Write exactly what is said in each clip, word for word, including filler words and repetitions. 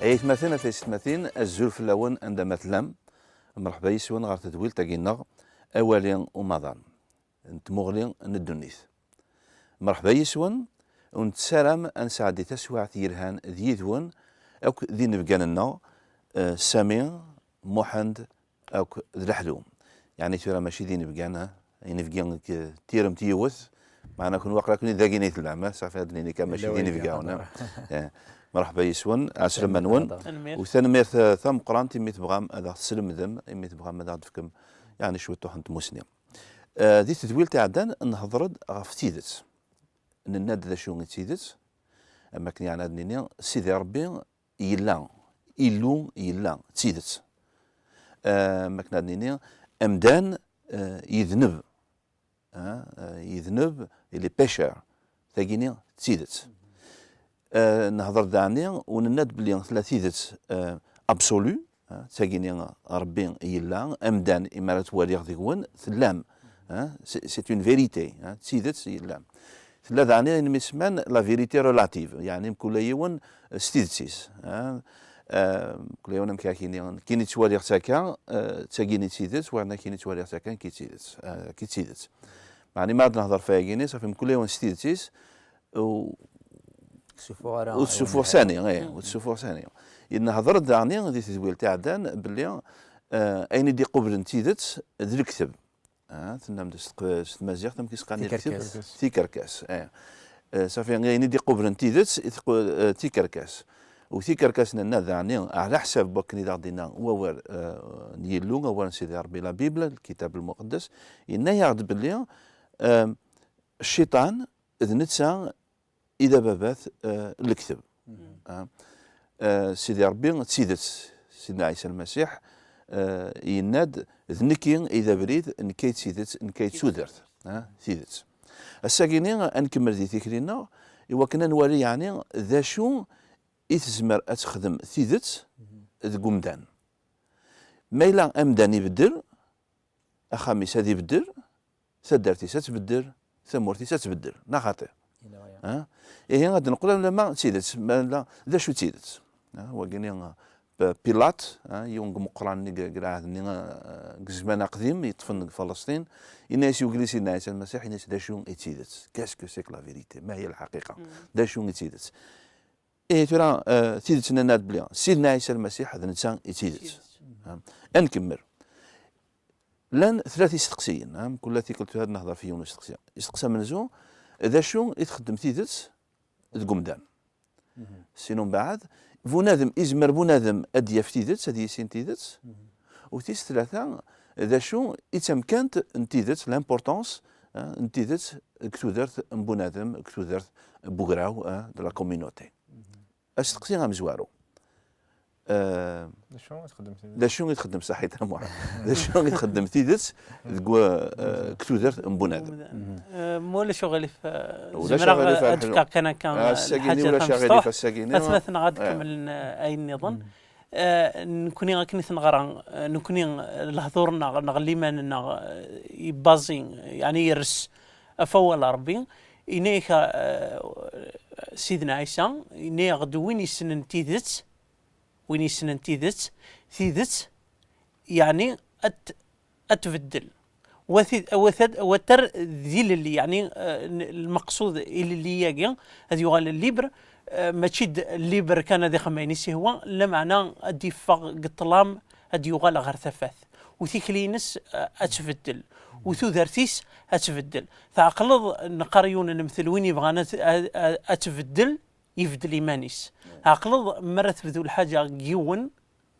Ay atmaten, a taysetmatin, azul fell-awen anda ma tellam. Mreḥba yes-wen ɣer tedwilt-agi-nneɣ, Awali umaḍal n tmuɣli n ddunit. Mreḥba yes-wen, u nessaram ad nesɛeddi taswiɛt yelhan d yid-wen akk d inebgan-nneɣ, eh, Sami, Muḥend, akk d leḥlu. Yeɛni tura mačči d inebgan, ah, inebgi deg tiremt yiwet, meɛna kun waqila kun dagini tellam, ah, safi ad nini kan mačči d inebgawen, ah. Eh, mreḥba yes-wen, ɛeslama-nwen. Tanemmirt. U tanemmirt, eh, tameqqrant imi tebɣam ad aɣ-teslemdem, imi tebɣam ad aɣ-d-tefkem, yeɛni, cwiṭuḥ n tmussni. Eh, di tedwilt iɛeddan, nehḍer-d ɣef tidet. Nenna-d d acu i d tidet, am wakken yeɛni ad nini, Sidi Ṛebbi yella, Illu yella, d tidet. Eh, am wakken ad nini, amdan, eh, yedneb. Ah, eh, yedneb, il est pécheur. Tagini, d tidet. Eh, nehḍer daɛni, u nenna-d belli tella tidet, eh, absolue, ah, d tagini Ṛebbi yella, amdan, imi ara twaliɣ deg-wen, tellam. Ah, c'est, c'est une vérité, ah, d tidet yellan. Tella daɛni ayen mi semman la vérité relative, yeɛni mkul yiwen s tidet-is, ah. Eh, mkul yiwen amek ara k-ini, nekkini ttwaliɣ-tt akka, eh, d tagini d tidet, wa nekkini ttwaliɣ-tt akka, nekki d tidet, eh, nekki d tidet. Meɛni ma ad nehḍer f wayagi-nni, safi mkul yiwen s tidet-is, u Ur tessufuɣ ara ur tessufuɣ ayen sani, eh, ur tessufuɣ sani. Yenhedṛ-d daɣni di tedwilt iɛeddan belli, eh, ayen i d-iqublen tidet d lekteb. Ah, tennam-d s teq-, s tmaziɣt, amek i s-qqaren i lekteb? Tikerkas. Tikerkas, eh. Eh, safi, ayen i d-iqublen tidet, i tequ-, eh, tikerkas. U tikerkas nenna daɣni, ɛla ḥsab n wakken i d aɣ-d-inna wawal, eh, n Yillu, awal n Sidi Ṛebbi, la Bible, lkitab lmuqeddes, yenna-yaɣ-d belli, eh, cciṭan d netta i d ababat, eh, n lekteb. Ah, eh, Sidi Ṛebbi d tidet, Sidna Ɛisa Lmasiḥ, eh, yenna-d, "D nekki i d abrid, nekk ay d tidet, nekk ay d tudert." Ah, tidet. Ass-agi-ni, ad nkemmel di tikli-nneɣ, i wakken ad nwali, yeɛni, d acu i tezmer ad texdem tidet deg umdan. Ma yella amdan ibeddel, axxam-is ad ibeddel, taddart-is ad tbeddel, tamurt-is ad tbeddel, neɣ xaṭi? Yella waya. Ah? Ihi, ad d-neqqel alamma d tidet, ma la, d acu d tidet? Ah, wagini, ah, P-, Pilat, ah, yiwen n imeqqranen deg, deg lɛahd-nni, ah, deg zzman aqdim, yeṭṭfen deg Falasṭin, yenna-yas i ugellid Sidna Ɛisa Lmasiḥ, yenna-yas, "D acu i d tidet? Qu'est-ce que c'est que la vérité? Ma hiya lḥaqiqa? D acu i d tidet?" Ihi tura, eh, tidet, nenna-d belli Sidna Ɛisa Lmasiḥ d netta i d tidet. Tidet. Ah. Ad nkemmel. Llan tlata isteqsiyen, ha, mkul tikkelt ad nehder f yiwen usteqsi. Isteqsi amenzu, d acu i txeddem tidet deg umdan? Sinu mbeɛd, bunadem, izmer bunadem ad d-yaf tidet, ad yissin tidet? U tis tlata, d acu i d tamkant n tidet, l'importance, ha, n tidet deg tudert n bunadem, deg tudert n ugraw, ha, de la communauté? Asteqsi amezwaru. Eh, d acu i txeddem tidet? D acu i txeddem, saḥit, a Muḥ? D acu i txeddem tidet deg wa-, eh, deg tudert n bunadem? Eh, ma ulac uɣilif, eh, zemreɣ ad fkeɣ kan akka, eh, lḥaǧa tamecṭuḥt. Ass-agi-ni ulac aɣilif, ass-agi-ni. Atmaten ad kemmlen, eh, ayen nniḍen. Eh, nekni akken i t-neɣra, eh, nekni, eh, lehdur-nneɣ neɣ liman-nneɣ, eh, yebbaẓi, yeɛni yers ɣef wawal n Ṛebbi, yenna-yak, eh, Sidna Ɛisa, yenna-yaɣ-d win yessnen tidet, win yessnen tidet, tidet, yeɛni ad t-, ad tbeddel. Wa tid-, wa tad-, wa ter d ilelli, yeɛni, eh, n-, lmeqsud ilelli-agi, ad yuɣal libre, eh, mačči d libre kan ad ixemmem ayen i s-ihwa, lameɛna ad d-iffeɣ deg ṭṭlam, ad d-yuɣal ɣer tafat. U tikli-ines, eh, ad tbeddel. U tudert-is ad tbeddel. Tɛeqleḍ, neqqar yiwen n lemtel, win yebɣan ad, ad, ad, ad tbeddel, ibeddel iman-is. Tɛeqleḍ, mi ara tebdu lḥaǧa deg yiwen,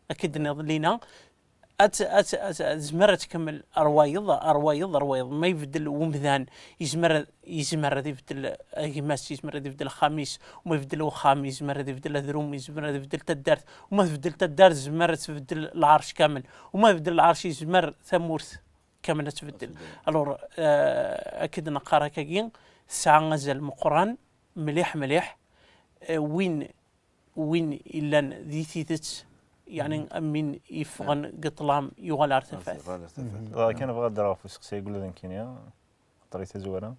akka i d-tenniḍ, Lina, ad, ad, ad, ad tezmer ad tkemmel ar wayeḍ, ar wayeḍ, ar wayeḍ. Ma ibeddel umdan, yezmer ad, yezmer ad ibeddel gma-s, yezmer ad ibeddel axxam-is, u ma ibeddel uxxam, yezmer ad ibeddel adrum, yezmer ad ibeddel taddart, u ma tbeddel taddart, tezmer ad tbeddel lɛerc kamel, u ma ibeddel lɛerc, yezmer tamurt kamel ad tbeddel. Alors, euh, akka i d-neqqar akkagi, tesɛa azal meqqran, mliḥ, mliḥ, euh, win win illan di tidet, yeɛni am win yeffɣen deg ṭṭlam, yuɣal ar tafat. Yuɣal ar tafat. Dɣa kan bɣiɣ ad d-rreɣ ɣef useqsi-agi ula d nekkini, xaṭer i tazwara.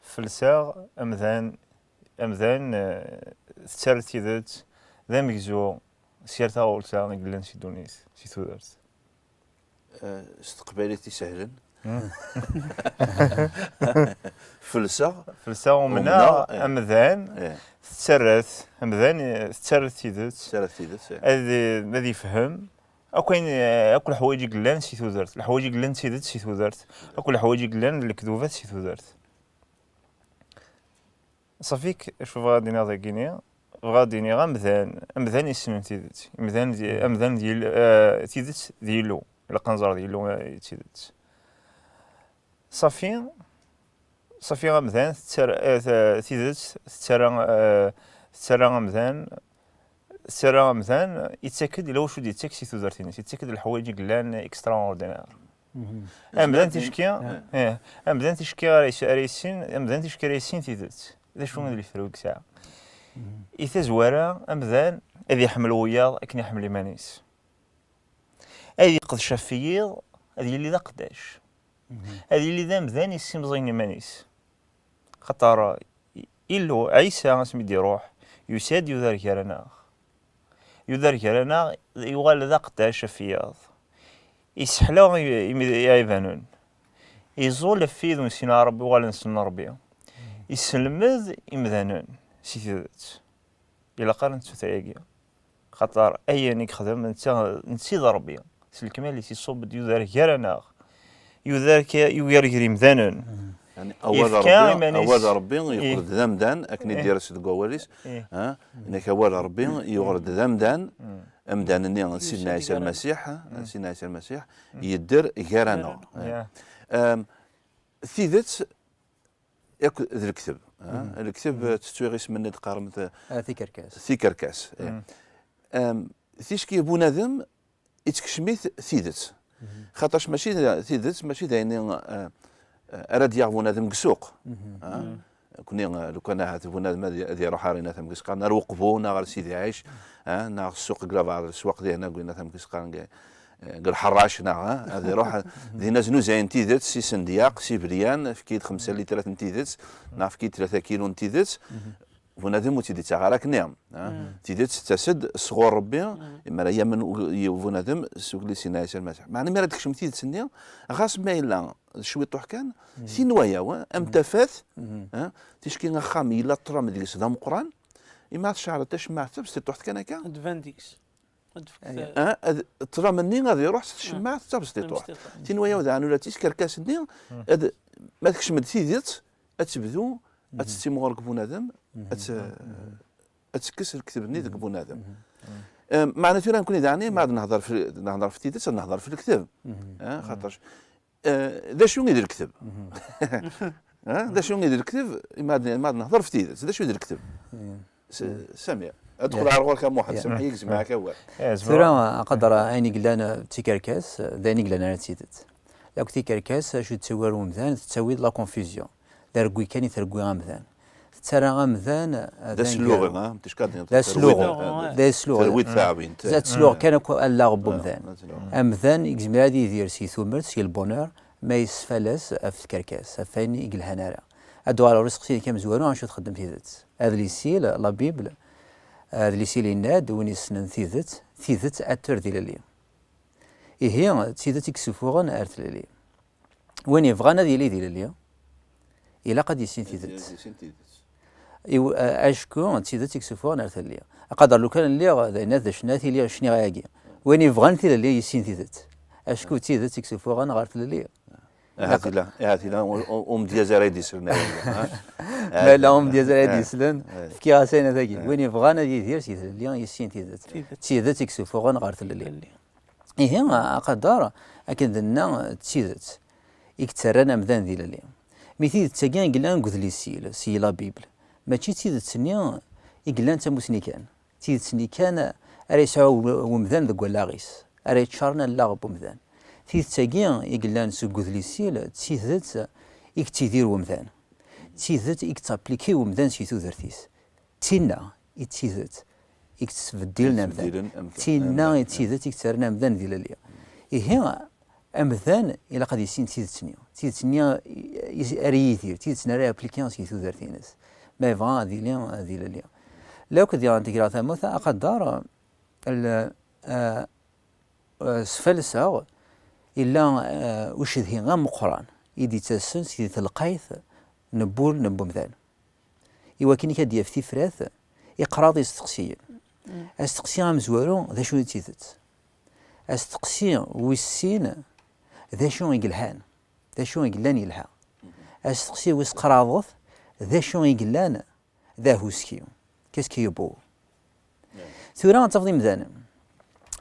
Felseɣ amdan, amdan, eh, tettarra tidet, d amegzu, s yal taɣult-a i yellan si ddunit, si tudert. Eh, s teqbaylit isehlen. Hmm. Felseɣ. Felseɣ, umneɣ, umneɣ, eh. Amdan, eh, tettarra-t, amdan, eh, tettarra-t tidet. Tettarra-t tidet, eh. Ad, ad yefhem akk ayen, eh, akk leḥwayeǧ i yellan si tudert. Leḥwayeǧ i yellan d tidet si tudert. Akk leḥwayeǧ i yellan d lekdubat si tudert. Ṣafik, acu bɣiɣ ad d-iniɣ dagini? Bɣiɣ ad d-iniɣ amdan, amdan yessnen tidet. Amdan d, amdan d Yil-, eh, tidet d Yillu. Ilaq ad nẓer d Yillu, eh, d tidet. Ṣafi, ṣafi amdan tettarra, eh, t-, tidet tettarra, eh, tettarra amdan, tettarra amdan, yettak-d, yella wacu d-yettak si tudert-ines, yettak-d leḥwayeǧ i yellan extraordinaire. Mhm. Amdan ticki, eh, amdan ticki ara yis-, ara yissin, amdan ticki ara yissin tidet. D acu i d lefru i yesɛa? Mhm. I tazwara, amdan ad iḥemmel wiyaḍ akken iḥemmel iman-is. Ad iqdec ɣef wiyiḍ, ad yili d aqeddac. Mhm. Ad yili d amdan yessimẓiyen iman-is. Xaṭer Illu, Ɛisa, asmi d-iruḥ, yusa-d yuder gar-aneɣ. Yuder gar-aneɣ, yuɣal d aqeddac ɣef wiyaḍ. Isseḥla i, i, i iɛibanen. Iẓul ɣef wid ur nessin ara Ṛebbi, uɣalen ssnen Ṛebbi. Isselmed imdanen si tidet. Ilaq ara nettu tayagi. Xaṭer ayen i yexdem netta, netta i d Ṛebbi. S lekmal-is iṣubb-d yuder gar-aneɣ. Yuder ka-, yugar gar imdanen. Mhm. Yani, awal Yefka Ṛebbi, iman-is awal Ṛebbi i yeqqel-d d amdan, akken i d-ires deg wawal-is, eh, ha? Inek awal Ṛebbi yuɣal-d d amdan, amdan-nni d Sidna Ɛisa Lmasiḥ, ha? Sidna Ɛisa Lmasiḥ, yedder gar-aneɣ. Gar-aneɣ. Eh. Tidet, akk d lekdeb, ha? Mhm. Lekdeb, eh, tettu isem-nni d-qqaren, eh, ah, tikerkas. Tikerkas, eh. Mhm. Em, ticki bunadem, ittekcem-it tidet. Mhm. Xaṭac mačči d, tidet mačči d ayen i, eh, eh, ara d-yaɣ bunadem deg ssuq. Mhm. Ah? Mhm. Kni, eh, lukan ahat bunadem ad, ad iruḥ ar inat amkis qqaren ar Uqbu neɣ ar Sidi Ɛic, ah, neɣ ssuq deg labar, leswaq dihin akk inat amkis qqaren deg, eh, deg Lḥerrac neɣ, ah, ad iruḥ, mhm, din aznuzayen tidet, si sendyaq, si belyan, efk-iyi-d xemsa litrat n tidet, neɣ efk-iyi-d tlata kilu n tidet. Mhm. Bunadem ur tt-id-ittaɣ ara akkenni, ha? Mm. Tidet tettas-d sɣur Ṛebbi, mm, mi ara yamen u-, i bunadem s ugellid Sidna Ɛisa Lmasiḥ. Meɛna mi ara d-tekcem tidet-nni, ɣas ma yella d cwiṭuḥ kan, mm, tinwa-yaw, am tafat, mm, ha? Ticki axxam yella ṭṭlam deg-s d ameqqran, imi ara tceɛleḍ tacemmaɛt tabesṭiṭuḥt kan akka. Ad d-tban deg-s. Ad d-tefk, aya, ta- ha? Ad, ṭṭlam-nni ad iruḥ s tcemmaɛt, ah, d tabesṭiṭuḥt. Tabesṭiṭuḥt. Tinwa-yaw daɣen ula d tikerkas-nni, mm, ad, ma tekcem-d tidet, ad tebdu, ad, mhm, tettimɣur deg bunadem, mhm, ad t-, mhm, ad tekkes lekdeb-nni deg, mhm, bunadem. Mhm. Em, meɛna tura nekkni daɣen, ma ad nehder f-, nehder f tidet, ad nehder f lekdeb. Mhm. Eh, mhm, xaṭer, eh, d acu i d lekdeb? Mhm. Eh, d acu i d lekdeb? Ma ad, ma ad nehder f tidet, d acu i d lekdeb? Mhm. S-, Samir, ad d-qqleɣ ar ɣur-k a Muḥend, ya, semmeḥ-iyi, gezmeɣ-ak awal. Ya, tura, aqader, ayen i yellan d tikerkas, d ayen i yellan ara d tidet. Akk tikerkas, acu d-tettawi ɣer umdan, tettawi-d la confusion. D argwi kan i trewwi amdan. Tettarra amdan, eh, d asluɣi, ha? D asluɣi. D asluɣi. Terwi-d taɛwint. D asluɣ kan akk allaɣ n umdan. Amdan yezmer ad yidir si tumert, si lbunur, ma yesfales ɣef tkerkas, ɣef wayen i yelhan ara. Ad d-uɣaleɣ ɣer useqsi-inek amezwaru, acu txeddem tidet? Adlis-il, la Bible, adlis-il yenna-d, win yessnen tidet, tidet ad terr d ilelli. Ihi, d tidet i yessufuɣen ar tlelli. Win yebɣan ad yili d ilelli, ilaq ad yissin tidet. Ad yissin tidet. Iw-, a-, acku d tidet i yessufuɣen ar tlelli. Aqader lukan lliɣ d ayen ad d-acnat, iliɣ cniɣ ayagi. Win yebɣan tilelli yissin tidet. Acku d tidet i yessufuɣen ɣer tlelli. Ahat ilaq, ahat ilaq u-, u-, umedyaz ara yi-d-islen, ha? Ma yella umedyaz ara yi-d-islen, eh, fkiɣ-as ayen atagi. Eh. Win yebɣan ad yidir si tlelli, yissin tidet. Tidet. D tidet i yessufuɣen ɣer tlelli. Tlelli. Ihi, aqader, akken d-nenna, d tidet i yettarran amdan d ilelli. Mi tidet-agi i yellan deg udlis-il, si la Bible, mačči d tidet-nni i yellan d tamusni kan. D tidet-nni kan ara yesɛu w-, wemdan deg wallaɣ-is, ara yeččaren allaɣ n wemdan. Tidet-agi i yellan seg udlis-il, d tidet i yettidir wemdan. D tidet i yettapliki wemdan si tudert-is. D tinna i d tidet i yettbeddilen amdan. Yettbeddilen amdan. D tinna i d tidet i yettarran amdan d ilelli. Ihi, amdan ilaq ad yissin tidet-nni. Tidet-nni i, i, ara yidir, tidet-nni ara yapliki si tudert-ines. Ma yebɣa ad yili d ilelli. Lakk diɣen tegreɣ tamawt, aqader, Sfalseɣ, yella ucedhi ameqqran i d-yettasen si telqayt n wul n wemdan, i wakken i k-ad-yaf tifrat i kraḍ isteqsiyen. Asteqsi amezwaru, d acu i d tidet? Asteqsi wis sin, d acu i yelhan? D acu i yellan yelha? Asteqsi wis kraḍet, d acu i yellan d ahuski? Qu'est-ce qui est beau? Tura ad tafeḍ imdanen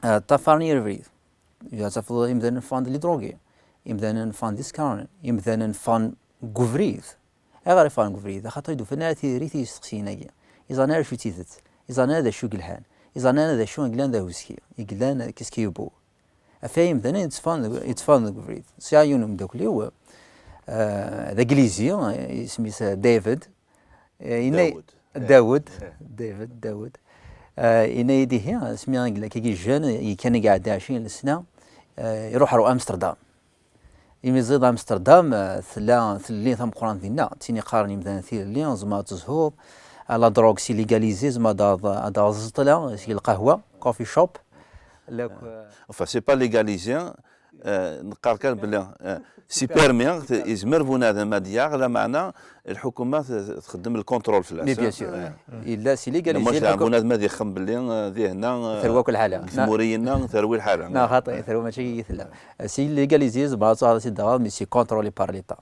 ṭṭafaren yir abrid. Ad tafeḍ imdanen ffɣen-d les drogués, imdanen ffɣen-d isekṛen, imdanen ffɣen deg ubrid. Ayɣer i ffɣen deg ubrid? Axaṭer ur d-ufan ara tiririt i yisteqsiyen-agi. Iẓran ara acu d tidet, iẓran ara d acu i yelhan, iẓran ara d acu i yellan d ahuski, i yellan qu'est-ce qui est beau. Ɣef waya imdanen yetteffɣen deg, yetteffɣen deg ubrid. Sɛiɣ yiwen umeddakel-iw, d aglizi, isem-is David. Yenna-, Dawed. Dawed. David, Dawed. Yenna-yi-d ihi, asmi i yella akkagi jeune, kan i iɛedda ɛecrin n sna, iruḥ ɣer Amsterdam. Imi ẓid Amsterdam, tella tlelli tameqqrant dinna, d tin i qqaren yimdanen tilelli, tzemreḍ ad tezhuḍ, la drogue c'est légalisé, tzemreḍ ad, ad, ad tzeṭleḍ si lqahwa, coffee shop. Enfin, c'est pas légalisé, neqqar kan belli c'est permis, yezmer bunadem ad yaɣ, lameɛna lḥukuma txeddem lkuntrul fell-as. Mais bien sûr. Yella c'est légalisé. Bunadem ad ixem belli dihna terwa akk lḥala. Deg tmuri-inna terwi lḥala. Neɣ xaṭi, terwa mačči i tella. C'est légalisé, tzemreḍ ad tt-taɣeḍ, mais c'est contrôlé par l'État.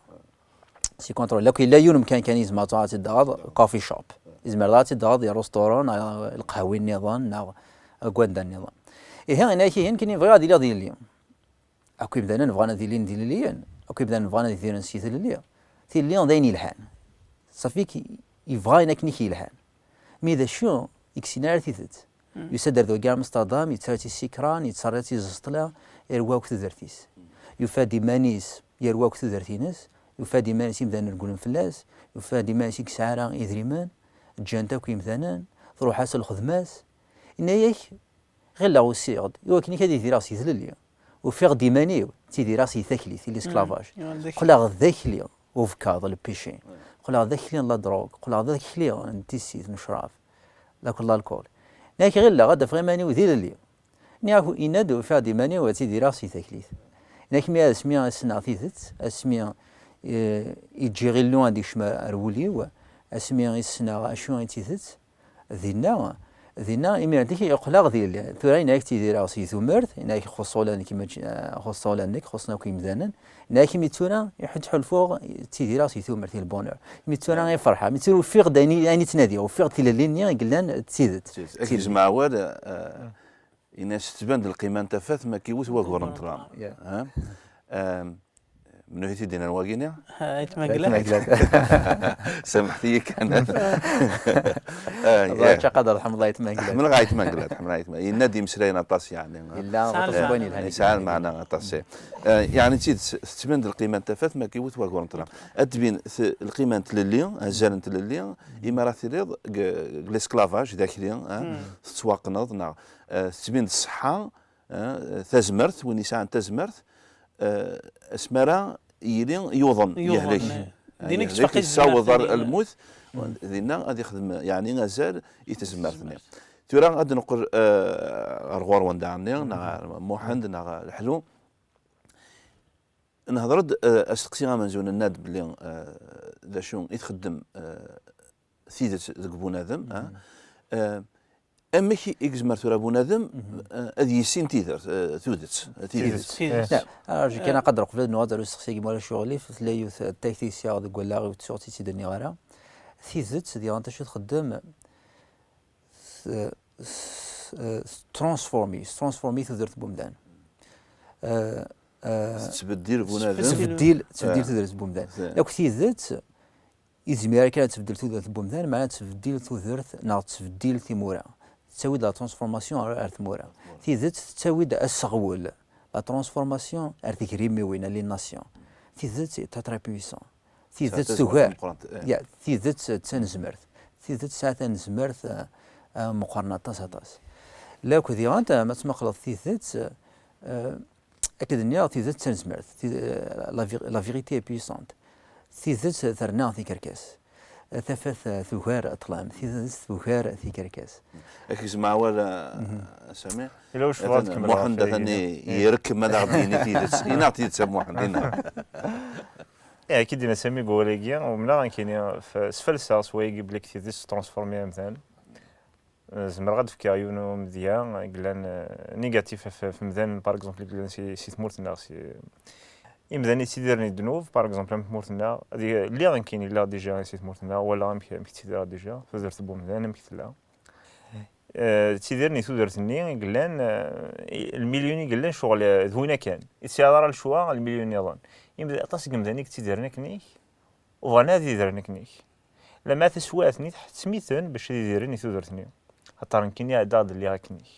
C'est contrôlé. Lakk yella yiwen umkan kan yezmer ad tt-id-taɣeḍ, coffee shop. Yezmer ad tt-id-taɣeḍ i restaurant, neɣ lqahwi nniḍen, neɣ deg wanda nniḍen. Ihi, yenna-ak ihi, nekkini bɣiɣ ad iliɣ d ilelli. Akk imdanen bɣan ad ilin d ilelliyen, akk imdanen bɣan ad idiren si tlelli. Tilelli d ayen yelhan. Ṣafi k-, yebɣa ayen akken i k-yelhan. Mi d acu i yessin ara tidet? Yusa-d ar dagi Amsterdam, yettarra-tt i ssikran, yettarra-tt i ẓẓeṭla, yerwa akk tudert-is. Yufa-d iman-is yerwa akk tudert-ines, yufa-d iman-is imdanen regglen fell-as, yufa-d iman-is i yesɛa ara idrimen, ǧǧan-t akk yimdanen, truḥ-as lxedma-s. Yenna-yak, ɣileɣ usiɣ-d i wakken ad idireɣ si tlelli. Ufiɣ-d iman-iw ttidireɣ si taklit, i l'esclavage. Qqleɣ d akli ubekkaḍ, le péché. Qqleɣ d akli n la drogue, qqleɣ d akli n tissit, n ccrab, d akk lalkul. Nekk ɣileɣ ad d-afeɣ iman-iw d ilelli. Niɣ yenna-d ufiɣ-d iman-iw ad ttidireɣ si taklit. Nekk mi asmi i ssneɣ tidet, asmi, eh, i ǧǧiɣ Illu ad ikcem ar wul-iw, asmi i ssneɣ acu i d tidet, dinna, dinna, imir-nni qqleɣ d ilelli. Tura yenna-ak ttidireɣ si tumert, yenna-ak xuṣṣ ula nekk, mačči, eh, xuṣṣ ula nekk, xuṣṣen akk yimdanen. Yenna-ak imi tura i ḥulfuɣ ttidireɣ si tumert, i le bonheur. Imi tura i ferḥeɣ, imi tura ufiɣ-d ayen i, ayen i ttnadiɣ, ufiɣ-d tilelli-nni i yellan d tidet. Ad k-gezmeɣ awal, eh, yenna-as tettban-d lqima n tafat ma k-iwet wagur n ṭṭlam. Yeah. Ha? Em, Menhu i t-id-yennan wagi-nni? Ayt Manglat. Ayt Manglat. Samḥet-iyi kan. Ah, Allah, yeah. Ttaqadar, ḥemmleɣ Ayt Manglat. Ḥemmleɣ Ayt Manglat, ḥemmleɣ Ayt Manglat. Yenna-d imeslayen aṭas, yeɛni. Yella aṭas n wayen yelhan. Yesɛa lmeɛna aṭas, eh. Eh, yeɛni d tidet, tettban-d lqima n tafat ma k-iwet wagur n ṭṭlam. Ad tbin t-, lqima n tlelli, azal n tlelli, imi ara tiliḍ deg, deg l'esclavage, d akli, eh, tettwaqqneḍ, neɣ, eh, tettbin-d ṣṣeḥḥa, eh, tazmert, win yesɛan tazmert, eh, asmi ara yili yuḍen, yuḍen, yehlek. Eh. Din i yehlek, yettfaq yessaweḍ ar lmut, dinna ad ixdem, yeɛni, azal i tezmert-nni. Tura ad neqqel, eh, ɣer ɣur-wen daɣen-nni, neɣ ɣer Muḥend, neɣ ɣer Leḥlu. Nehder-d, eh, asteqsi amenzu, nenna-d belli, eh, d acu i txeddem, eh, tidet deg bunadem, ah? Eh, amek i yezmer tura bunadem, eh, ad yissin tidet, eh, tudet, tidet? Tidet. Tidet. Eh. Rju kan, aqader qbel ad nuɣal ar usteqsi-agi, ma ulac uɣilif, tella yiwet, eh, takti i sɛiɣ deg wallaɣ-iw, ttuɣ tt-id-nniɣ ara. Tidet, diɣen, acu txeddem? T-, s-, eh, tettrunsfurmi, tettrunsfurmi tudert n wemdan. Eh, eh, tettbeddil bunadem. Tettbeddil, tettbeddil tudert n wemdan. Akk tidet, i tezmir kan ad tbeddel tudert n wemdan, meɛna tettbeddil tudert neɣ tettbeddil timura. Tettawi-d la transformation ar, ar tmura. Tidet tettawi-d aseɣwel, la transformation ar tegrimiwin, à les nations. Tidet est très puissant. Tidet tugar. Ya, tidet d tanezmert. Tidet tesɛa tanezmert, eh, eh, meqqren aṭas, aṭas. Lakk diɣen, ma tmaqleḍ tidet, eh, akken nniɣ, tidet d tanezmert. Tid-, eh, la vir-, la vérité est puissante. Tidet terna tikerkas. Tafat, eh, tugar ṭṭlam, tidett tugar tikerkas. Ak gezmeɣ awal, a Sami. Yella ucebbaḍ Muḥend atan yerkem ad aɣ-d-yini tidet. Ini-aɣ tidet a Muḥend, ini-aɣ. Ih, akka i d-yenna Sami deg wawal-agi, umneɣ nekkini, sfalseɣ s wayagi belli deg tidet tettṛansfurmi amdan. Zemreɣ ad d-fkeɣ yiwen umedya i yellan, eh, négatif ɣef, ɣef imdanen, par exemple, i yellan si, si tmurt-nneɣ. Si, imdanen yettidiren i ddnub, par exemple, am tmurt-nneɣ, ad i-, lliɣ nekkini, lliɣ déjà si tmurt-nneɣ, walaɣ amek, amek ttidireɣ déjà, tudert n wemdan, amek tella. Eh, ttidiren i tudert-nni i yellan, eh, i, lmilyun i yellan ccɣel, eh, d winna kan. Ur tesɛiḍ ara lecwa, lmilyun nniḍen. Imd-, aṭas n yimdanen i yettidiren akken-ik, u bɣan ad idren akken-ik. Lama taswiɛt-nni tḥettem-iten bac ad idiren i tudert-nni. Axaṭer nekkini ɛeddaɣ-d lliɣ akken-ik.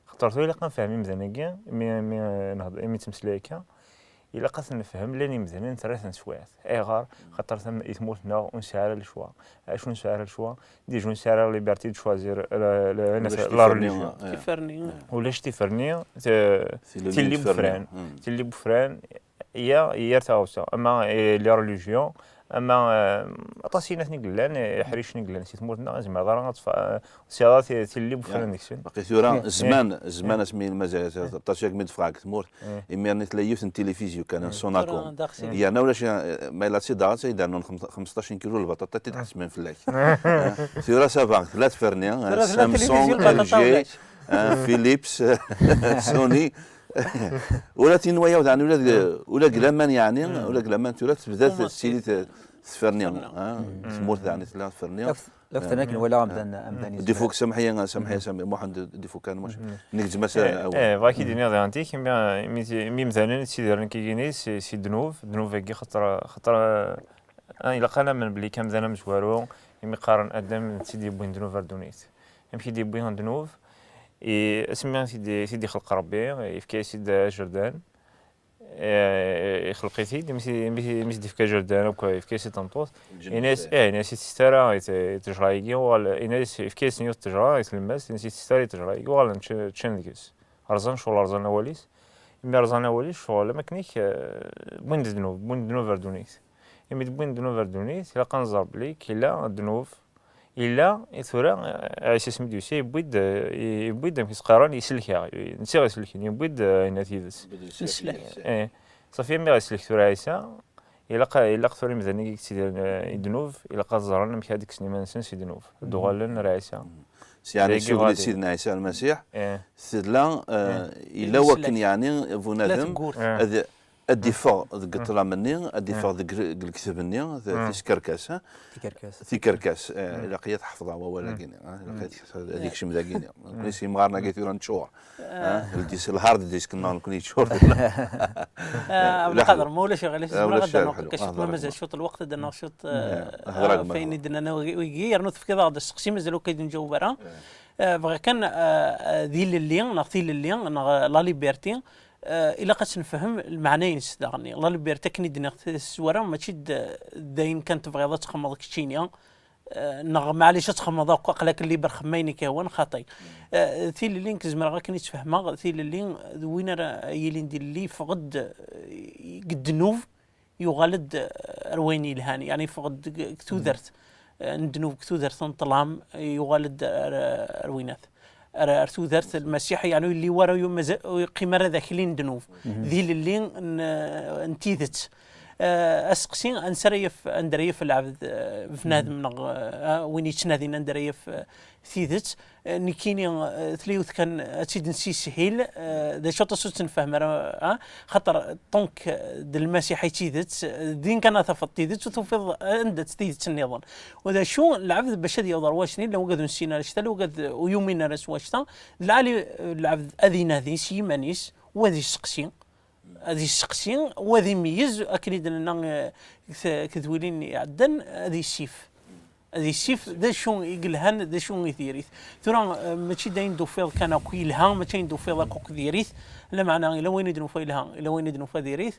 Axaṭer tura ilaq ad nefhem imdanen-agi, imi, imi, eh, nehd-, imi nettmeslay akka, ilaq ad ten-nefhem, llan imdanen terra-ten teswiɛt. Ayɣer? Axaṭer tam-, i tmurt-nneɣ ur nesɛi ara lecwa. Acu ur nesɛi ara lecwa? Déjà ur nesɛi ara la liberté de choisir la, la, la, Ulac la tiferni, religion. eh. Tiferni. Ulac tiferni, te- Tilelli tilli n tferni. bufran. Mm. Tilli bufran, ya, yir taɣawsa. Ama, eh, les religions, ama, eh, aṭas n yinaten i yellan, eh, iḥricen i yellan si tmurt-nneɣ, ur tezmireḍ ara ad tfa-, eh, tesɛiḍ ara ti-, tilelli bufran deg-sen. Baqi tura, Eh, zman, zman asmi mazal aṭas yagmi d-ffɣeɣ deg tmurt, imir-nni tella yiwet n tilifizyu kan, Sonaco. Tura d axsi. Yerna ulac, eh, ma yella d tidart, ad d-rnun xem-, xemseṭṭac n kilo lbaṭaṭa i d-ḥesmen fell-ak. Eh, Tura ça va, tella tferni, eh, Tura tella Samsung, tilifizyu, lbaṭaṭa L G, ulac. eh, Philips, Sony. Ula tin waya, daɣen ula deg, ula deg laman, yeɛni, ula deg laman tura tebda tettili t-, tferni. Ah, tmurt daɣen tella tferni. Laften akken walaɣ amdan, amdan Difuk, samḥi, samḥi, samḥi, Muḥend, Difuk kan, mac. Negzem-as awal. Eh, bɣiɣ ad k-id-iniɣ daɣen tik, imi, imi, imi imdanen ttidiren kigini si, si ddnub, ddnub-agi xaṭer, xaṭer, ah, ilaq ad namen belli kan amdan amezwaru, imi qqaren Adam d tid yewwin ddnub ar ddunit. Amek i d-yewwi ddnub? I, asmi i t-id-, i t-id-ixleq Rebbi, yefka-yas-id ajerdan, eh, ixleq-it-id, imi s-, imi s-, imi s-d-yefka ajerdan akk, yefka-yas-id tameṭṭut. Yenna-yas, eh, yenna-yas, ur tettett ara i t-, i ttejra-agi, uɣal, yenna-yas, yefka-yasen yiwet ttejra i tlemmast, yenna-yas, ur tettett ara i ttejra-agi, uɣalen čč-, ččan deg-s. Rẓan ccɣel, rẓan awal-is. Imi rẓan awal-is, ccɣel am akken-ik, eh, wwin-d ddnub, wwin-d ddnub ar ddunit. Imi d-wwin ddnub ar ddunit, ilaq ad nẓer belli yella ddnub, yella, i tura, eh, Ɛisa asmi d-yusa, yewwi-d, eh, yewwi-d, amek i s-qqaren, isellek-aɣ, netta i ɣ-isellken, yewwi-d, eh, ayen tidet. Neslek. Eh, ṣafi, imi ɣ-isellek tura Ɛisa, ilaq, ilaq tura imdanen i yettidiren, eh, i ddnub, ilaq ad ẓren amek ad kksen iman-nsen si ddnub. Ad uɣalen ar Ɛisa. Yeɛni Dagi sugel-d ɣadi. Sidna Ɛisa Lmasiḥ, Eh, tella, eh, yella Imeslak. Wakken, yeɛni, Tella bunadem tewwurt. eh. ad, ad d-iffeɣ deg ṭṭlam-nni, ad d-iffeɣ deg, deg lekteb-nni, t-, Mm. tiskerkas, ha? Tikerkas. Tikerkas, eh, ilaq-iyi ad ḥefḍeɣ wawal-agi-nni, ha? Ilaq-ad ad ikcem dagi-nni. Nekni s yimɣaren-agi tura neččur. Ah. Ha? Ldi-, s lhard disk-nneɣ nekni yeččur. Ah, Abdelkader, ma ulac aɣilif, Ah, zzmeɣ ulac ad d-rnuɣ aɣilif. kečč, Ah, ma mazal barakallah. cwiṭ lweqt ad d-rnuɣ cwiṭ, Eh, eh, hder-ag ɣef ma wayen i hder. d-nnan wigi, yernu tefkiḍ-aɣ-d asteqsi, mazal ur k-id-nǧaweb ara. Eh, bɣiɣ kan, eh, eh, d ilelli, neɣ tilelli, neɣ, eh, la liberté, eh, ilaq ad tt-nefhem lmeɛna-ines daɣen. La liberté, akken i d-nniɣ s-, s wara, mačči d, d ayen kan tebɣiḍ ad txedmeḍ keččini, eh, neɣ maɛlic ad txedmeḍ akk, aql-ak libre, xemmem ayen i k-yehwan, xaṭi. Eh, tilelli, nekk zemreɣ akken i tt-fehmeɣ, tilelli d win ara yilin d ilelli, yeffeɣ-d, eh, deg ddnub, yuɣal-d, eh, ar wayen yelhan, yeɛni yeffeɣ-d deg, deg tudert, eh, n ddnub, deg tudert n ṭṭlam, eh, yuɣal-d ar, ar winat. Ar, ar tudert n Lmasiḥ, yeɛni ur yelli wara, ur mazal, ur yeqqim ara d akli n ddnub. D ilelli n, n tidet. Eh, aseqsi, ansa ara yaf, anda ara yaf lɛebd, eh, bnadem neɣ, eh, win yettnadin anda ara yaf, eh, tidet? Eh, nekkini, eh, tliwt kan ad tt-id-nessishil, eh, d acu aṭas ur tt-nfehhem ara, ah, xaṭer ṭunk, eh, d Lmasiḥ i d tidet, eh, din kan ad tafeḍ tidet, ur tufiḍ anda-tt tidet nniḍen. U d acu, lɛebd bac ad yaweḍ ar wacni, la wagad ur nessin ara cta, la wagad ur yumin ara s wacta, d lɛali, eh, lɛebd ad inadi s yiman-is, u ad yesseqsi, ad yesseqsi, u ad imeyyez, akken i d-nenna, eh, deg t-, deg tedwilin iɛeddan, ad yessif. Ad yessif d acu i yelhan, d acu i diri-t. Tura, eh, mačči d ayen d-tufiḍ kan akk yelha, mačči ayen d-tufiḍ akk, akk diri-t. Lameɛna, yella wayen i d-nufa yelha, yella wayen i d-nufa diri-t.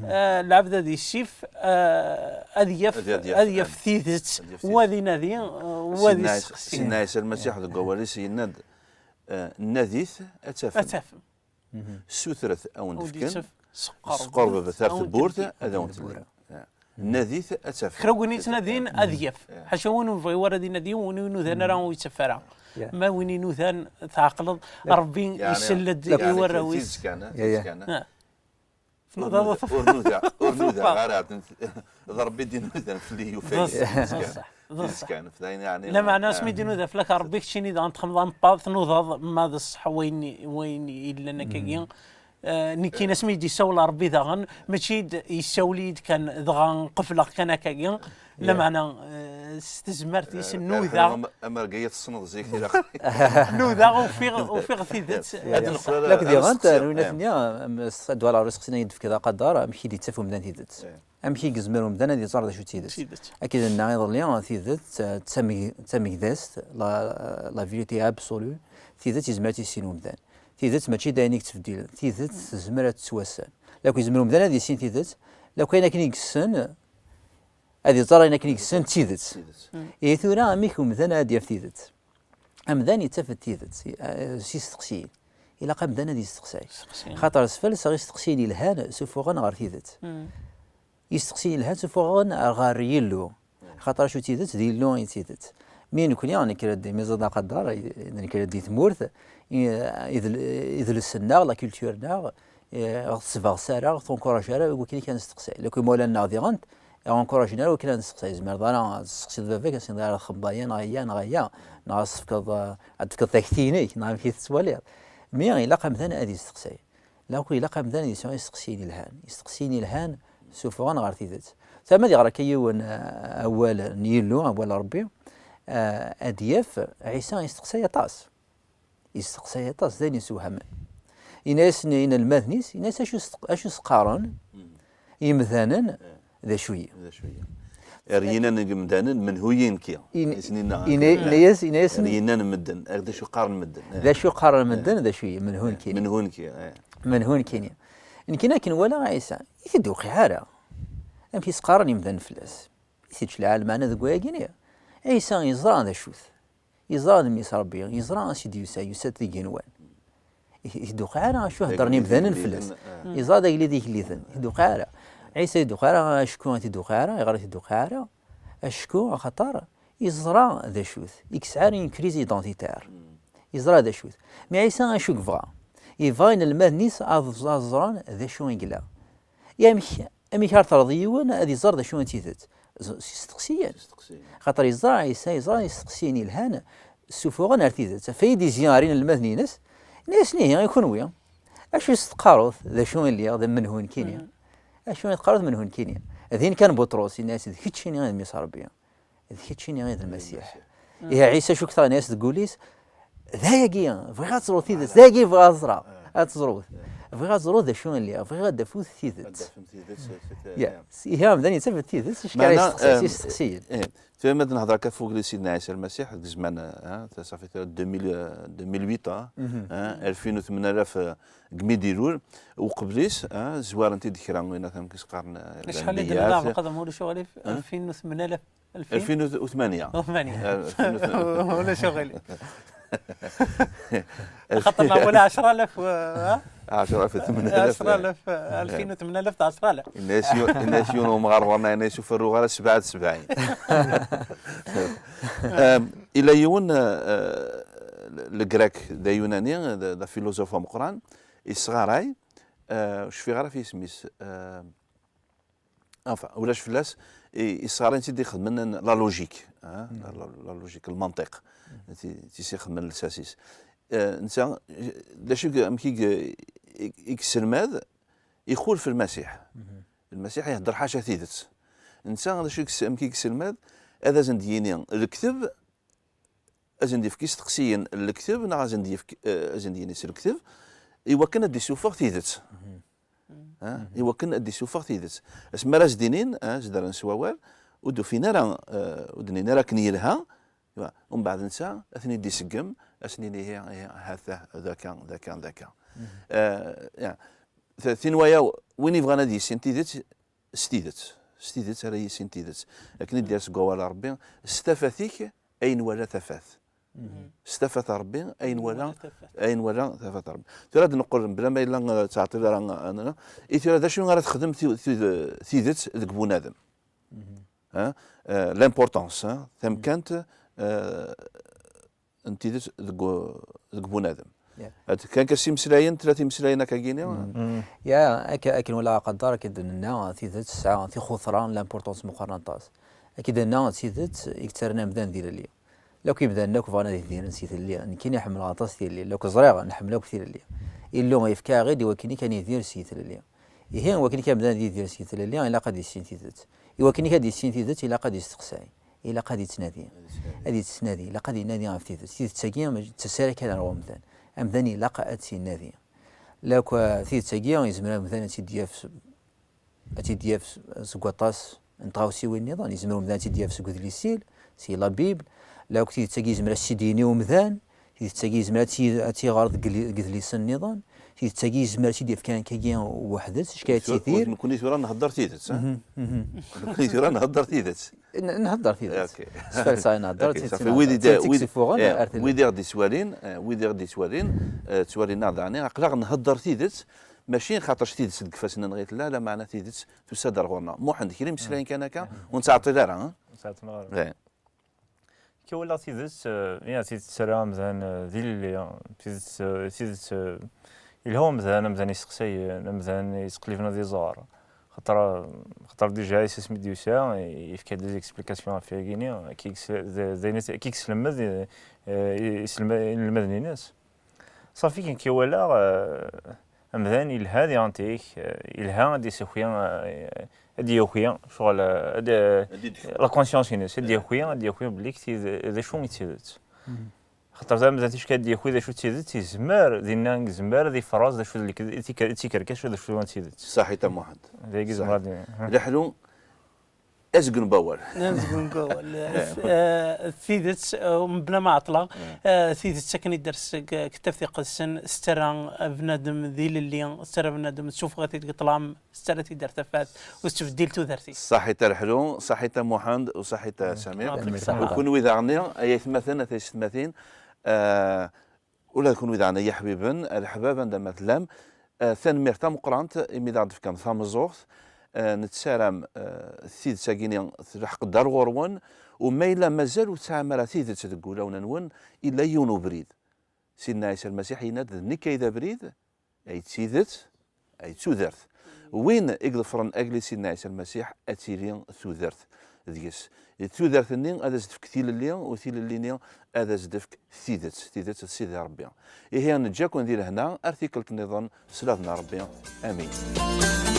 Eh, lɛebd ad yessif, eh, ad yaf, Ad, ad yaf, ad yaf ad, tidet, ad yaf u ad tidet. inadi, eh, u ad Sidna Ɛisa, yesseqsi. Sidna Ɛisa Lmasiḥ deg wawal-is yenna-d, eh, nadit, ad tafem. Ad tafem. Sutret, ad awen-d-fken. Ad d-yessef, seqqer. Seqqer baba, ar Ad tewwurt, awen-d-fken. ad awen-telli. Ya. Nadit ad tafem. Kra n win yettnadin ad yaf. Ḥaca win ur nebɣi ara ad inadi, win ur inudan ara ur yettaf ara. Ma win inudan, tɛeqleḍ, Rebbi isell-d i warraw-is. Tnudaḍ ur nudaɣ, ur nudaɣ ara. D Rebbi d-inudan fell-i, yufa-yi. Tidet kan. Lameɛna asmi d-inuda fell-ak Rebbi, keččini daɣen txemmeḍ ameqqaḍ, tnudaḍ ma d ṣṣeḥ wayen, wayen yellan akkagi. Eh, nekkini asmi d-yessawel Rebbi daɣen, mačči d-yessawel-iyi-d kan, dɣa qefleɣ kan akkagi. Lameɛna, eh, s tezmert-is, nudaɣ. Amergay tessneḍ zik, ilaq. Nudaɣ, ufiɣ, ufiɣ tidet. Ad neqqel ara. Lakk diɣen, rwin-at-nni, am, s-, ddwa ɣer useqsi-nni i d-tefkiḍ aqadar, amek i d-yettaf umdan tidet? Amek i yezmer umdan ad iẓer d acu d tidet? Akken i d-nenna iḍelli, tidet, eh, d tameg-, d tamegdest, la, la vérité absolue. Tidet yezmer ad tt-issin umdan. Tidet mačči d ayen i yettbeddilen. Tidet tezmer ad tettwassen. Lakk yezmer umdan ad yissin tidet, lakk ayen akken i yessen, ad iẓer ayen akken i yessen d tidet. Ihi tura, amek umdan ad yaf tidet? Amdan yettaf-d tidet, eh, s yisteqsiyen. Ilaq amdan ad yesteqsay. Xaṭer s falseɣ isteqsiyen yelhan sufuɣen ɣer tidet. Isteqsiyen yelhan sufuɣen ɣer Yillu. Xaṭer acu d tidet? D Yillu i d tidet. Mi nekni nekker-d, mi ẓid aqadar, nekker-d di tmurt, i, idl-, idles-nneɣ, la culture-nneɣ, eh, ɣer tesbeɣ s ara, ɣer tunkuraj ara, i wakken i kan nesteqsay. Lakk imawlan-nneɣ diɣen, ur nkurajen ara wakken ad nesteqsay. Tzemreḍ ara ad testeqsiḍ baba-k, ad s-tiniḍ ara txedmeḍ aya neɣ aya neɣ aya, neɣ ad s-tefkeḍ, eh, ad d-tefkeḍ takti-inek, neɣ amek i tettwaliḍ. Mi ilaq amdan ad yesteqsay. Lakk ilaq amdan ad yesɛu isteqsiyen yelhan. Isteqsiyen yelhan sufuɣen ɣer tidet. Tama ad iɣer akka yiwen, eh, awal n Yillu, awal n Rebbi, eh, ad yaf Ɛisa yesteqsay aṭas. Yesteqsay aṭas, d ayen yessewhamen. Yenna-yasen i yinelmaden-is, yenna-yas acu s-, acu s-qqaren yimdanen d acu-yi. D acu-yi. Er yinan n yimdanen, menhu-yi nekki. Yenna-yas, yenna-yas, er yinan n medden, d acu qqaren medden. D acu qqaren medden, d acu-yi, menhu nekkini. Menhu nekki, eh. Menhu nekkini. Nekkini akken walaɣ Ɛisa, i t-id-uqiɛ ara. Amek i s-qqaren yimdanen fell-as? I teǧǧ lɛalem ɛna deg wayagi-nni? Ɛisa yeẓra d acu-t. Yeẓra d mmi-s Ṛebbi, yeẓra ansi d-yusa, yusa-d d igenwan. I, i t-id-uqiɛ ara acu heddren imdanen fell-as. Yeẓra d agellid igelliden, i t-id-uqiɛ ara. Ɛisa i t-id-uqiɛ ara acku i t-id-uqiɛ ara, ayɣer i t-id-uqiɛ ara? Acku axaṭer yeẓra d acu-t, i yesɛa une crise identitaire. Yeẓra d acu-t. Mi Ɛisa acu yebɣa? Yebɣa inelmaden-is ad, ad ẓren d acu i yella. Amek, amek ara terreḍ yiwen ad iẓer d acu n tidet? Z-, s isteqsiyen. Xaṭer yeẓra Ɛisa, yeẓra isteqsiyen yelhan, ssufuɣen ar tidet. Ɣef ay d-izzi ɣer inelmaden-ines, yenna-yasen ihi i kunwi, acu i s-teqqareḍ d acu i lliɣ, d menhu nekkini? Acu i teqqareḍ menhu nekkini? Din kan Buṭrus, yenna-yas d keččini i d mmi-s Ṛebbi. D keččini i d Lmasiḥ. Ihi Ɛisa acu k-teɣniyas deg wul-is? D ayagi, bɣiɣ ad teẓreḍ tidet, d ayagi bɣiɣ ad ẓreɣ. Ad teẓreḍ. Bɣiɣ ad teẓreḍ d acu i lliɣ, bɣiɣ ad d-tafuḍ tidet. Ad d-tafem tidet, eh, eh, ya. Ihi amdan yettaf-d tidet, acu ara yesteqsi, eh, s isteqsiyen. Eh, tura ma d-nehder akka ɣef wugel n Sidna Ɛisa Lmasiḥ, deg zzman, eh, safi tura deux mille, eh, deux mille huit, eh, eh, alfin u tmenalaf, eh, deg mi d-ilul, uqbel-is, eh, zwaren-t-id kra, win amek i s-qqaren, eh, acḥal i d-nella lɛeqd, ma ulac aɣilif, eh? Alfin u tmenalaf. Alfin? Alfin u tmanya. U tmanya. Eh, alfin u tmanya. Ulac aɣilif. Xaṭer neɣ wala ɛecra alaf, eh, ha? Ɛecra alaf, tmenalaf. Ɛecra alaf, eh, alfin u tmenalaf d ɛecra alaf. Yenna-yas yu-, yenna-yas yiwen umɣar ɣur-neɣ, yenna-yas ur ferruɣ ara sebɛa d sebɛin. Em, ila yiwen, eh, eh, le grec d ayunani, d, d afiluẓuf ameqqran, yesɣaray, eh, ur cfiɣ ara ɣef yisem-is, eh, enfin, ulac fell-as, i, i ṣṣarin-tt-id ixedmen la logique, hein, la, la, la logique, lmanṭiq, ti, ti s-ixedmen lsas-is. Eh, netta, d acu i, amek i, i, i yesselmad, ixulef Lmasiḥ. Lmasiḥ ihedder ḥaca tidet. Netta, d acu i yes-, amek i yesselmad, ad asen-d-yini lekteb, ad sen-d-yefk isteqsiyen n lekteb, neɣ ad sen-d-yefk, eh, ad sen-d-yini s lekteb, i wakken ad d-isuffeɣ tidet. Ha? I wakken ad d-isuffeɣ tidet. Asmi ara s-d-inin, ha, zedren s wawal, ur d-ufin ara, eh, ur d-nnin ara akken yelha, umbeɛd netta ad ten-id-iseggem, ad sen-yini ihi, ihi, ha-t-a, d akka, d akka, d akka. Eh, ya. Ta-, tinwa-yaw, win yebɣan ad yissin tidet, s tidet, s tidet ara yissin tidet. Akken i d-yerr seg wawal n Rebbi, s tafat-ik ay nwala tafat. S tafat n Rebbi ay nwala, ay nwala tafat n Rebbi. Tura ad neqqel, bla ma yella, eh, ttɛeṭṭil ara, eh, nna. I tura d acu ara texdem ti-, ti-, tidet deg bunadem? Hein? Euh, l'importance, hein? Tamkant euh, n tidet deg u- deg bunadem. Ad kan kas imeslayen, tlata imeslayen akka gini. Ya, akka akken wala aqaddar akka d-nenna tidet tesɛa tixutra n l'importance meqqren aṭas. Akka d-nenna tidet i yettarran amdan d ilelli. Lakk imdanen akk bɣan ad idiren si tlelli. Nekkini ḥemmleɣ aṭas tilelli. Lakk ẓriɣ nḥemmel akk tilelli. Illu yefka-aɣ-id i wakken i kan idir si tlelli. Ihi, i wakken i kan amdan ad idir si tlelli, ilaq ad issin tidet. I wakken i kan ad issin tidet, ilaq ad isteqsay. Ilaq ad ittnadi. Ad ittnadi, ilaq ad inadi ɣef tidet. Tidet-agi d tasara kan ar umdan. Amdan ilaq ad tt-innadi. Lakk tidet-agi yezmer amdan ad tt-id-yaf ad tt-id-yaf seg waṭas n tɣawsiwin nniḍen. Yezmer umdan ad tt-id-yaf seg udlis-il, si la Bible. Lakk tidet-agi yezmer ad tt-id-yini umdan. Tidet-agi yezmer ad tt-, ad tt-iɣer deg li- deg idlisen nniḍen. Tidet-agi yezmer ad tt-id-yaf kan akkagi weḥd-s, acu kan ad tidir. Nekkni tura nhedder tidet. Nekkni tura nhedder tidet. Nhedder tidet. Sfalsa i nhedder, tidet i nhedder. Wid i d-ittwalin, wid i ɣ-d-ittwalin, eh, ttwalin-aɣ daɣen, aql-aɣ nhedder tidet, mačči xaṭer tidet deg ifassen-nneɣ i tella, lameɛna tidet tusa-d ar ɣur-neɣ. Muḥend, kra imeslayen kan akka, ur nettɛeṭṭil ara. Ur nettɛeṭṭil ara. Akka walaɣ tidet, eh, ya, tidet terra amdan, eh, d ilelli, tidet, eh, tidet, eh, yelha umdan, amdan iseqsayen, amdan yesqliben ad iẓer. Xaṭer, xaṭer déjà ass asmi d-yusa, yefka-d des explications ɣef wayagi-nni, akka i yeslemmed inelmaden-ines. Ṣafi, akken i walaɣ, amdan yelha diɣen tik, yelha ad d-yessaki, ad d-yaki ccɣel, la conscience-ines, ad d-yaki, ad d-yaki belli d acu i d tidet. Xaṭer d amdan ticki ad d-yaki d acu d tidet, yezmer, dinna yezmer ad yefreẓ d acu d tikerkas, d acu d tidet. Saḥit a Muḥend. D ayagi zemreɣ ad d-iniɣ. Leḥlu, Azgen n wawal. Azgen n wawal. Tidet, mebla ma ɛeṭṭleɣ, tidet akken i d-ters deg Kitabt Iqedsen, tettarra bnadem d ilelli, tettarra bnadem, tessufeɣ-it-id deg ṭṭlam, tettarra-t-id ar tafat, ur tettbeddil tudert-is. Ṣaḥit a Leḥlu, ṣaḥit a Muḥend, u ṣaḥit a Sami. U kunwi daɣen, ay aytmaten, a taysetmatin, Ula d kunwi daɣen ay iḥbiben, a leḥbab anda ma tellam, tanemmirt tameqqrant imi d aɣ-d-tefkam tameẓẓuɣt. Nettaram tidet-agi-nni telḥeq-d ar ɣur-wen, u ma yella mazal ur tesɛam ara tidet deg wulawen-nwen, yella yiwen ubrid. Sidna Ɛisa Lmasiḥ yenna-d, d nekk ay d abrid, ay d tidet, ay d tudert. Win i iḍefren agellid Sidna Ɛisa Lmasiḥ, ad tili tudert deg-s. Tudert-nni ad as-d-tefk tilelli, u tilelli-nni ad as-d-tefk tidet, tidet d Sidi Ṛebbi. Ihi, neǧǧa-ken di lehna ar tikkelt nniḍen, s laden n Ṛebbi. Amin.